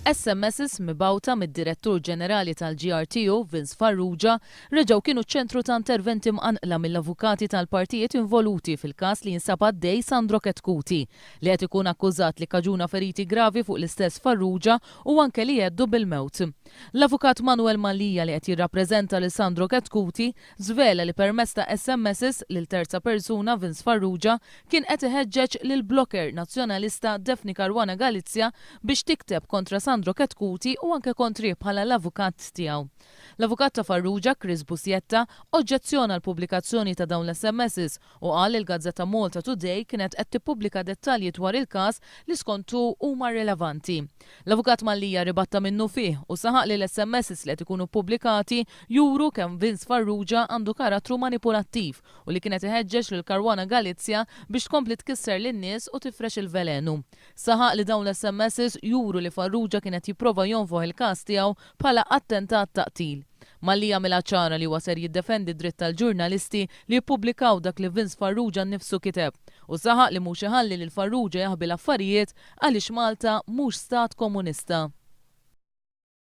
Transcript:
SMSs mibgħuta mid-Direttur Ġenerali tal-GRTU, Vince Farrugia, reġgħu kienu ċ-ċentru ta' interventi mqanqla mill-avukati tal-partijiet involuti fil-każ li jinsab għaddej Sandro Chetcuti, li qed ikun akkużat li kkaġuna feriti gravi fuq l-istess Farrugia u anke li jheddu bil-mewt. L-Avukat Manuel Mallia li qed jirrappreżenta lil Sandro Chetcuti żvela li permezz ta' SMSs lil terza persuna Vince Farrugia kien qed iħeġġeġ lill-blogger Nazzjonalista Daphne Caruana Galizia biex tikteb kontra Sandro Chetcuti u anke kontrih bħala l-avukat tiegħu. L-avukat ta' Farrugia, Chris Busietta, oġġezzjona l-pubblikazzjoni ta' dawn l-SMSs u qal li l-gazzetta Malta Today kienet qed tippubblika dettalji dwar il-każ li skont hu huma rrilevanti. L-Avukat Mallia ribatta minnufih u saħaq li l-SMSs li qed ikunu ppubblikati juru kemm Vince Farrugia għandu karattru manipulattiv u li kien qed iħeġġeġ lil Caruana Galizia biex tkompli tkisser lin-nies u tifrex il-velenu. Saħaq li dawn l-SMSs juru li Farrugia kien qed jipprova jonfoħ il-każ tiegħu bħala attentat ta' qtil. Mallia għamilha ċara li huwa ser jiddefendi d-dritt tal-ġurnalisti li jippubblikaw dak li Vince Farrugia nnifsu kiteb u saħaq li mhux iħalli lil Farrugia jaħbi l-affarijiet għaliex Malta mhux stat komunista.